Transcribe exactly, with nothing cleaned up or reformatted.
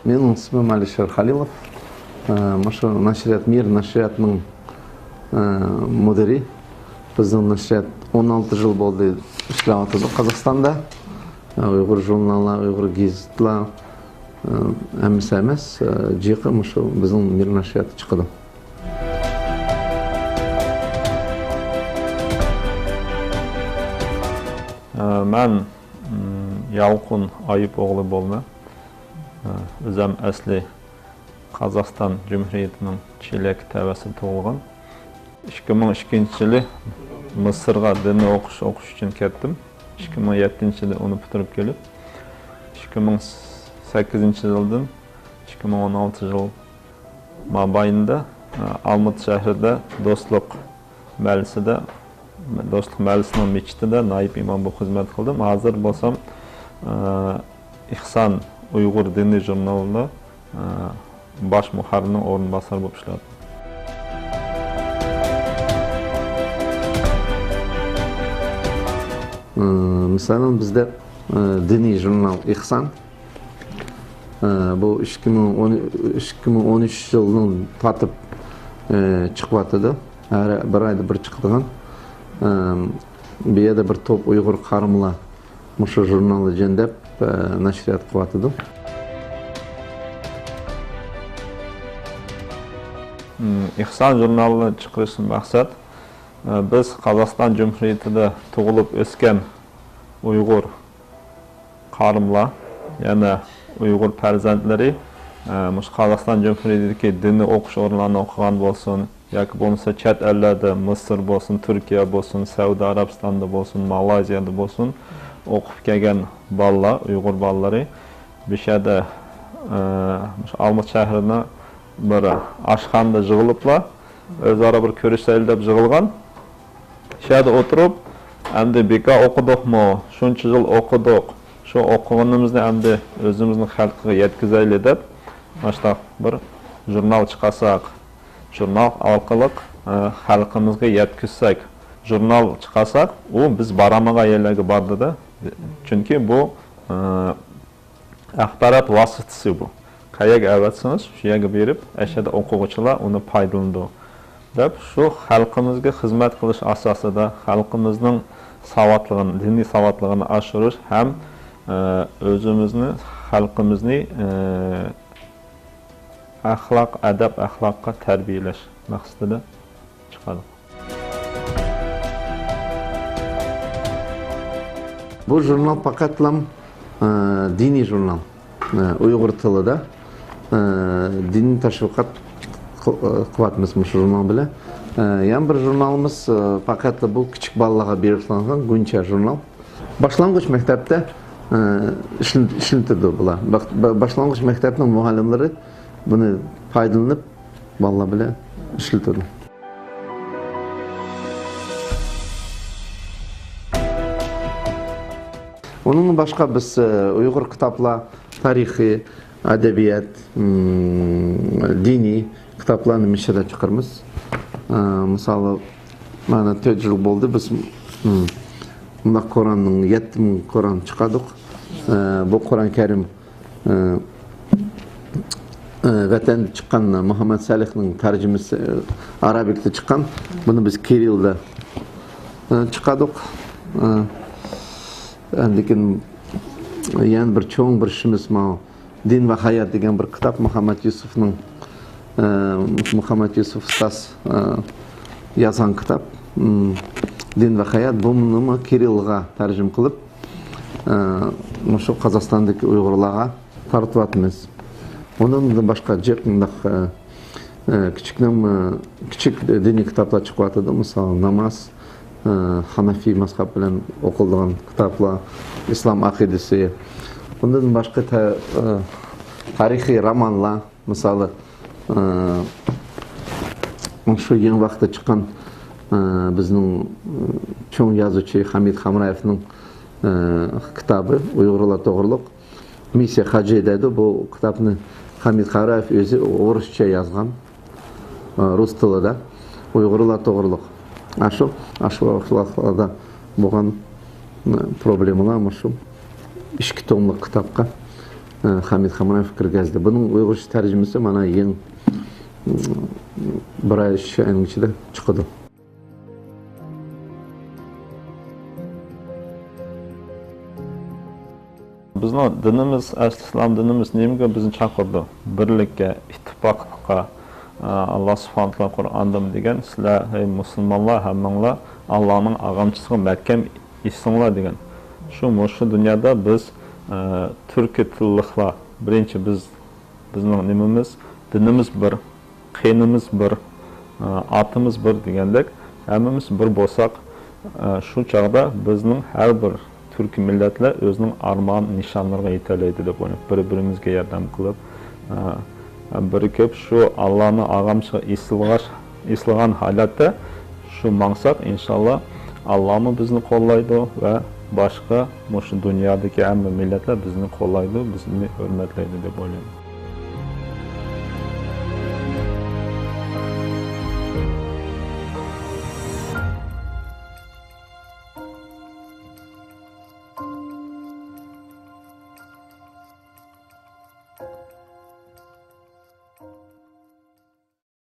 مېنىڭ ئىسمىم ئەلىشىر خەلىلوف. ئە، مۇشۇ نەشرىيات، مىر نەشرىياتنىڭ، ئە، مۇدىرى. بىزنىڭ نەشرىيات ئون ئالتە يىل بولدى ئىشلەۋاتىدۇ قازاقىستاندا. ئە، ئۇيغۇر ژۇرناللار، ئۇيغۇر گېزىتلار، ئە، ھەممىسى ئەمەس، ئە، جىقى مۇشۇ بىزنىڭ مىر نەشرىياتتا چىقىدۇ. ئە، مەن، م، يالقۇن ئايۇپ ئوغلى بولىمەن. ئە، ئۆزۈم ئەسلى قازاقىستان جۇمھۇرىيىتىنىڭ چېلەك تەۋەسىدە تۇغۇلغان. ئىككى مىڭ ئىككىنچى يىلى مىسىرغا دىنىي ئوقۇش ئوقۇش ئۈچۈن كەتتىم. ئىككى مىڭ يەتتىنچى يىلى ئۇنى پۈتتۈرۈپ كېلىپ، ئىككى مىڭ سەككىزىنچى يىلدىن ئىككى مىڭ ئون ئالتىنچى يىل مابەينىدە، ئە، ئالمۇتا شەھىرىدە دوستلۇق مەھەللىسىدە، دوستلۇق مەھەللىسىنىڭ مەسچىتىدە نائىب ئىمام بولۇپ خىزمەت قىلدىم. ھازىر بولسام، ئە، ئىھسان ئۇيغۇر دىنىي ژۇرنىلىدا، ئە، باش مۇھەررىرنىڭ ئورۇنباسارى بولۇپ ئىشلەۋاتىمەن. ئە، مىسالەن، بىزدە، ئە، دىنىي ژۇرنال ئىھسان، ئە، بۇ ئىككى مىڭ ئون، ئىككى مىڭ ئون ئۈچ يىلدىن تارتىپ، ئە، چىقىۋاتىدۇ. ھەر بىر ئايدا بىر چىقىدىغان. ئە، بۇ يەردە بىر توپ ئۇيغۇر قارىمۇلار مۇشۇ ژۇرنالنى جەڭدەپ، ئە، نەشرىيات قىلىۋاتىدۇ. م، ئىھسان ژۇرنالىنى چىقىرىشتىن مەقسەت، ئە، بىز قازاقىستان جۇمھۇرىيىتىدە تۇغۇلۇپ ئۆسكەن ئۇيغۇر قارىملار، يەنە ئۇيغۇر پەرزەنتلىرى، ئە، مۇشۇ قازاقىستان جۇمھۇرىيىتىدىكى دىنىي ئوقۇش ئورۇنلارنى ئوقۇغان بولسۇن، ياكى بولمىسا چەت ئەللەردە، مىسىر بولسۇن، تۈركىيە بولسۇن، سەئۇدى ئەرەبىستاندا بولسۇن، مالايزىيەدە بولسۇن، ئوقۇپ كەلگەن بالىلار، ئۇيغۇر بالىلىرى بۇ يەردە، ئە، مۇشۇ ئالمۇتا شەھىرىنىڭ بىر ئاشخانىدا يىغىلىپلا، ئۆزئارا بىر كۆرۈشەيلى دەپ يىغىلغان. شۇ يەردە ئولتۇرۇپ، ئەمدى بىكار ئوقۇدۇقمۇ؟ شۇنچە يىل ئوقۇدۇق. شۇ ئوقۇغىنىمىزنى ئەمدى ئۆزىمىزنىڭ خەلقىگە يەتكۈزەيلى دەپ، مۇشۇنداق بىر ژۇرنال چىقارساق، ژۇرنال ئارقىلىق، ئە، خەلقىمىزگە يەتكۈزسەك، ژۇرنال چىقارساق، ئۇ بىز بارالمىغان يەرلەرگە بارىدۇ-دە. چۈنكى بۇ، ئە، ئاخبارات ۋاسىتىسى بۇ. قەيەرگە ئەۋەتسىڭىز، شۇ يەرگە بېرىپ، ئەشەدە ئوقۇغۇچىلار ئۇنى پايدىلىنىدۇ، دەپ شۇ خەلقىمىزگە خىزمەت قىلىش ئاساسىدا خەلقىمىزنىڭ ساۋاتلىقىنى، دىنىي ساۋاتلىقىنى ئاشۇرۇش ھەم، ئە، ئۆزىمىزنى، خەلقىمىزنى، ئە، ئەخلاق، ئەدەپ-ئەخلاققا تەربىيەلەش مەقسىتىدە چىقىدۇ. بۇ ژۇرنال پەقەتلام، ئە، دىنىي ژۇرنال. ئە، ئۇيغۇر تىلىدا، ئە، دىنىي تەشۋىقات قىل-، ئە، قىلىۋاتىمىز مۇشۇ ژۇرنال بىلەن. ئە، يەنە بىر ژۇرنالىمىز، ئە، پەقەتلا بۇ كىچىك بالىلارغا بېغىشلانغان گۇنچە ژۇرنال. باشلانغۇچ مەكتەپتە، ئە، ئىشلىن-، ئىشلىتىدۇ بۇلار. باش-، با-، باشلانغۇچ مەكتەپنىڭ مۇئەللىملىرى بۇنى پايدىلىنىپ، بالىلار بىلەن ئىشلىتىدۇ. ئۇنىڭدىن باشقا بىز، ئە، ئۇيغۇر كىتابلار، تارىخى، ئەدەبىيات، م، دىنىي كىتابلارنى مىشىدا چىقىرىمىز. ئە، مىسالى، مانا تۆت يىل بولدى بىز، م، مۇنداق قۇرئاننىڭ يەتتە مىڭ قۇرئان چىقاردۇق. ئە، بۇ قۇرئان كەرىم ئە، ئە، ۋەتەندە چىققان مۇھەممەد سالىھنىڭ تەرجىمىسى، ئە، ئارابىكتە چىققان. بۇنى بىز كىرىلدا، ئە، چىقاردۇق. ئە، ئاندىن كېيىن يەنە بىر چوڭ بىر ئىشىمىز ماۋۇ دىن ۋە ھايات دېگەن بىر كىتاب مۇھەممەد يۈسۈفنىڭ، ئە، مۇھەممەد يۈسۈف ئۇستاز، ئە، يازغان كىتاب. م، دىن ۋە ھايات. بۇنىمۇ كىرىلغا تەرجىمە قىلىپ، ئە، مۇشۇ قازاقىستاندىكى ئۇيغۇرلارغا تارتىۋاتىمىز. ئۇنىڭدىن باشقا جىق مۇنداق، ئە، ئە، كىچىكنىڭ، ئە، كىچىك دىنىي كىتابلار چىقىۋاتىدۇ. مىسال، ناماز، ئە، ھەنەفىي مەزھەپ بىلەن ئوقۇلىدىغان كىتابلار، ئىسلام ئەقىدىسى. ئۇندىن باشقا تە-، ئە، تارىخىي رومانلار، مىسالى، ئە، شۇ يېڭى ۋاقىتتا چىققان، ئە، بىزنىڭ، ئە، چوڭ يازغۇچى خەمىت خامرايېۋنىڭ، ئە، كىتابى ئۇيغۇرلار توغرۇلۇق. مىسسىيە خاجې دەيدۇ، بۇ كىتابنى خەمىت خامرايېۋ ئۆزى ئورۇسچە يازغان، ئە، رۇس تىلىدا، ئۇيغۇرلار توغرۇلۇق. ئاشۇ، ئاشۇ ۋاقىتلاردا بولغان، ئە، پروبلېمىلار مۇشۇ ئىككى توملۇق كىتابقا ئە، خامىد خامرايېف كىرگۈزدى. بۇنىڭ ئۇيغۇرچە تەرجىمىسى مانا يېڭى، بىر ئاي، ئۈچ ئاينىڭ ئىچىدە چىقىدۇ. بىزنىڭ دىنىمىز، ئەسلى ئىسلام دىنىمىز نېمىگە بىزنى چاقىرىدۇ؟ بىرلىككە، ئىتتىپاقلىققا. ئە، ئاللا سۇبھانەھۇ ۋە تائالا قۇرئاندا دېگەن، سىلەر، ھەي مۇسۇلمانلار، ھەممىڭلار ئاللانىڭ ئاغامچىسىغا مەھكەم ئېسىلىڭلار دېگەن. شۇ، مۇشۇ دۇنيادا بىز، ئە، تۈركىي تىللىقلار، بىرىنچى بىز، بىزنىڭ نېمىمىز، دىنىمىز بىر، قېنىمىز بىر، ئە، ئاتىمىز بىر دېگەندەك، ھەممىمىز بىر بولساق، ئە، شۇ چاغدا بىزنىڭ ھەر بىر تۈركىي مىللەتلەر ئۆزىنىڭ ئارمان نىشانلىرىغا يېتەلەيدۇ دەپ ئويلاپ، بىر-بىرىمىزگە ياردەم قىلىپ، ئە، بىرىكىپ، شۇ ئاللانىڭ ئاغامچىسىغا ئېسىلغاچ-، ئېسىلغان ھالەتتە شۇ ماڭساق، ئىنشاللا، ئاللامۇ بىزنى قوللايدۇ ۋە باشقا مۇشۇ دۇنيادىكى ھەممە مىللەتلەر بىزنى قوللايدۇ، بىزنى ھۆرمەتلەيدۇ دەپ ئويلايمەن.